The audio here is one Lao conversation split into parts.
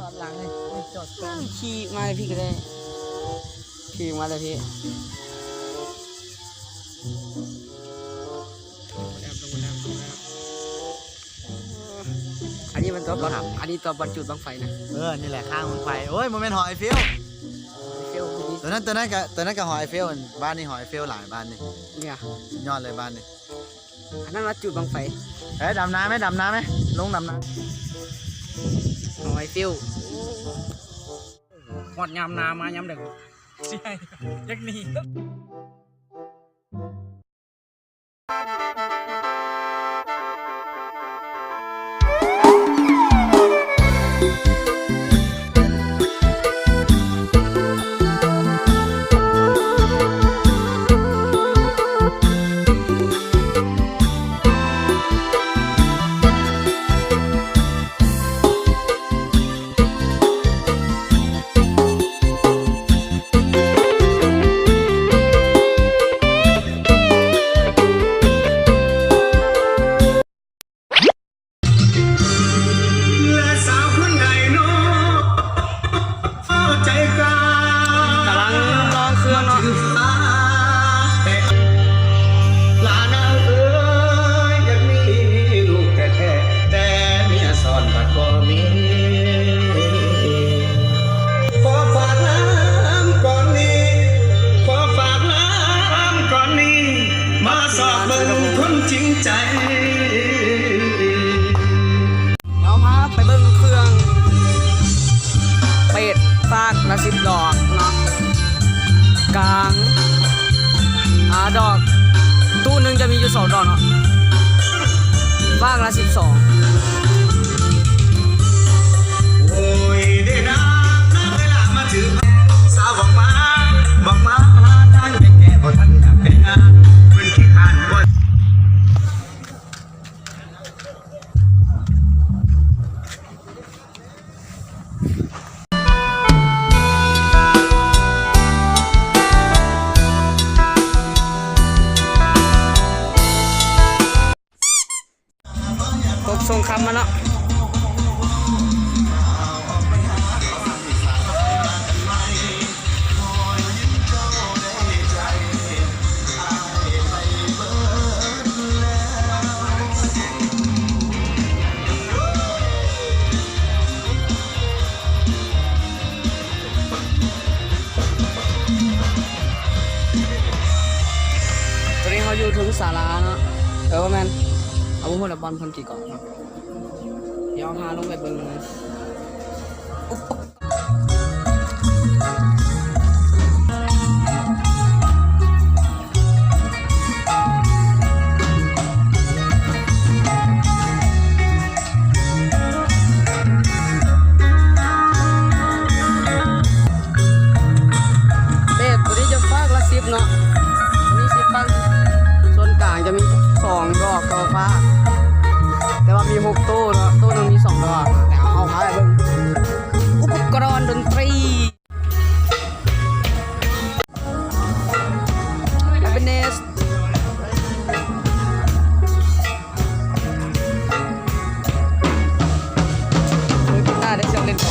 ອດຫຼັງເລີຍ ຈອດກ່ອນ ຂີ່ມາເລີຍພີ່ກໍໄດ້ ຂີ່ມາເລີຍພີ່. ອັນນີ້ມັນຕົວ ອັນນີ້ຕົວບ່ອນຈູດບັ້ງໄຟນະ. ເອີ ນີ້ແຫຼະ ຂ້າງບັ້ງໄຟ. ໂອ້ຍ ບໍ່ແມ່ນຫໍໄອເຟວ ໄອເຟວ ຕົວນັ້ນ ຕົວນັ້ນກະ ຕົວນັ້ນກະຫໍໄອເຟວ. ບ້ານນີ້ຫໍໄອເຟວຫຼາຍ ບ້ານນີ້ ເນຍ ສຸດຍອດເລີຍບ້ານນີ້. ອັນນັ້ນວ່າຈູດບັ້ງໄຟ. ເອີ ດຳນາໄໝ? ດຳນາໄໝ? ລົງດຳນາ. ຫໍໄອເຟວ. ຮອດຍາມໜາມາຍາມໃດ ຊິໃຫ້ຈັກໜີ. ແລະສາວຄົນໃດເນາະ ພໍໃຈກາ ກຳລັງລອງເຄື່ອງເນາະ. ຫຼານເອີຍ ຢາກມີລູກແທ້ໆ ແຕ່ເມຍຊ້ອນບັດບໍ່ມີ. ຂໍຝາກລານກ່ອນນີ້ ຂໍຝາກລານກ່ອນນີ້ ມາຊອກເບິ່ງຄົນຈິງໃຈ. ເຮົາພາໄປເບິ່ງເຄື່ອງເປດຟາກລະສິບດອກເນາະ ກາງ ອາ ດອກ ຕູ້ໜຶ່ງຈະມີຢູ່ສອງດອກເນາະ ຟາກລະສິບສອງ. ໂອ້ຍເດນາ ນາເວລາມາຖື ສາວບອກມາ ບອກມາ ທ່ານແກ່ໆ ບໍ່ທັນຢາກແຕ່ງງານ ເພິ່ນຂີ້ຄ້ານບໍ່. ຕົກຊ່ວງຄ່ຳມາເນາະ. ຕອນນີ້ເຮົາຢູ່ເທິງສາລາເນາະ ເອີ ບໍ່ແມ່ນ ເອົາ ບໍ່ຮູ້ລະ ບ່ອນເພິ່ນຕີກອງເນາະ ດຽວເຮົາພາລົງໄປເບິ່ງ. ເບດ ໂຕນີ້ຈະຟາກລະສິບເນາະ ໂຕນີ້ສິບພັນ ສ່ວນກາງຈະມີສອງດອກຕໍ່ຟາກ ແຕ່ວ່າມີຫົກໂຕເນາະ ໂຕໜຶ່ງມີສອງດອກ ແຕ່ເຮົາເອົາໄວ້ເບິ່ງ ອຸປະກອນດົນຕີ. Happiness ເອີຍ ກິຕາໄດ້ເຊື່ອງເຫຼັ້ນພໍ.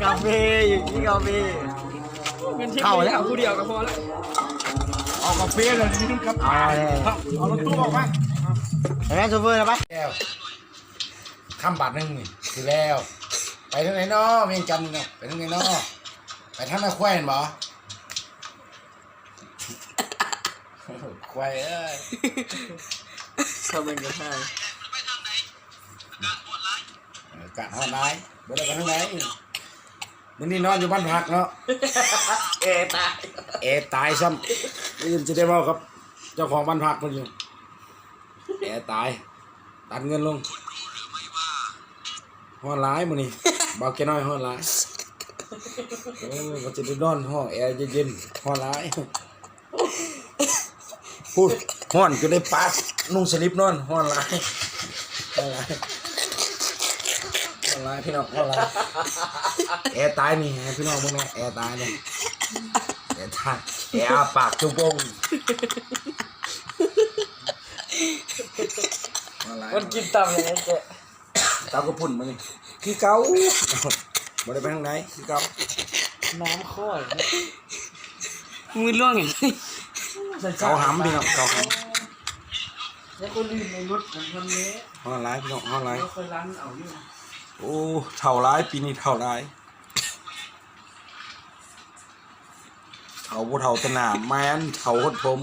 ກາເຟ ຢູ່ທີ່ກາເຟ ເຂົ້າແລ້ວ ຜູ້ດຽວກໍພໍແລ້ວ ເອົາກາເຟເລີຍ ເອົາເລີຍ ເອົາລົດຕູ້ອອກມາ ໄປແມ່ໂຊເຟີນະ ໄປແລ້ວ ຄ່ຳບາດໜຶ່ງນີ້ ຄືແລ້ວ ໄປທາງໃດນໍ ວຽງຈັນນີ້ນໍ ໄປທາງໃດນໍ ໄປທາງນາຄວາຍແມ່ນບໍ່? ຄວາຍເອີຍ ຊາວເບິ່ງກັນທ່າ ອາກາດຮ້ອນຫຼາຍ ບໍ່ໄດ້ໄປທາງໃດ ມື້ນີ້ນອນຢູ່ບ້ານພັກເນາະ ແອຕາຍ ແອຕາຍຊ້ຳ ມື້ອື່ນຊິໄດ້ເວົ້າກັບເຈົ້າຂອງບ້ານພັກເພິ່ນຢູ່ ແອຕາຍ ຕັດເງິນລົງ. ຄຸນຮູ້ຫຼືໄມ່ວ່າ ຮ້ອນຫຼາຍມື້ນີ້ ບ່າວແກ່ນ້ອຍຮ້ອນຫຼາຍ. ໂອ້ ວ່າຈະໄດ້ນອນຫ້ອງແອເຢັນໆ ຮ້ອນຫຼາຍ. ພຸ້ນ ຮ້ອນຈົນໄດ້ປາດນຸ່ງສະລິບນອນ ຮ້ອນຫຼາຍ ຮ້ອນຫຼາຍ ຮ້ອນຫຼາຍພີ່ນ້ອງ ຮ້ອນຫຼາຍ. ແອຕາຍນີ້ ໃຫ້ພີ່ນ້ອງເບິ່ງແດ່ ແອຕາຍນີ້ ແອຕາຍ ແອອ້າປາກຈຸໂປ່ງ ຮ້ອນຫຼາຍ. ມັນກິນຕຳຫຍັງແທ້? ເຕົ້າກະປຸ້ນມື້ນີ້ຄືເກົ່າ ບໍ່ໄດ້ໄປທາງໃດ ຄືເກົ່າ. ນ້ຳຂ້ອຍ ມືລ່ວງຫຍັງ? ເກົາຫຳພີ່ນ້ອງ ເກົາຫຳ. ແລ້ວກໍລືມໃນລົດຂອງເພິ່ນແລ້ວ. ຮ້ອນຫຼາຍພີ່ນ້ອງ ຮ້ອນຫຼາຍ. ແລ້ວຄ່ອຍລັນເອົາຢູ່. ໂອ້ ເຖົ້າຫຼາຍ ປີນີ້ເຖົ້າຫຼາຍ. ເຖົ້າບໍ່ເຖົ້າແຕ່ໜ້າ ແມ່ນເຖົ້າຮອດຜົມ.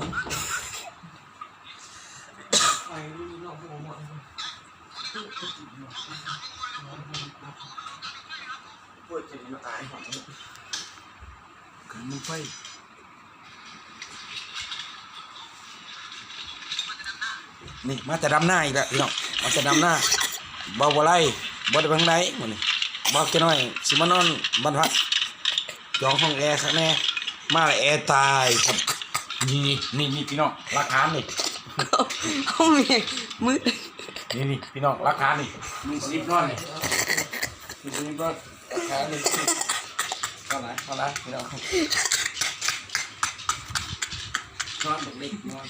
ການບັ້ງໄຟ ນີ້ມາແຕ່ດຳນາອີກແລ້ວພີ່ນ້ອງ ມາແຕ່ດຳນາ. ເບົາບໍ່ໄຫຼ ບໍ່ໄດ້ໄປທາງໃດມື້ນີ້ ບ່າວແກ່ນ້ອຍຊິມານອນບ້ານພັກ ຈອງຫ້ອງແອຄັກແນ່ ມາແລ້ວແອຕາຍຄັບ. ນີ້ໆໆ ພີ່ນ້ອງ ຫຼັກຖານນີ້ ເອົາແມ່ງ ມື ນີ້ໆ ພີ່ນ້ອງ ຫຼັກຖານນີ້ ມີສະລິບນອນນີ້ ມີສະລິບນອນ ຫຼັກຖານນີ້. ເທົ່າໃດ ເທົ່າໃດ ພີ່ນ້ອງ ນອນບັກເລັກນອນ.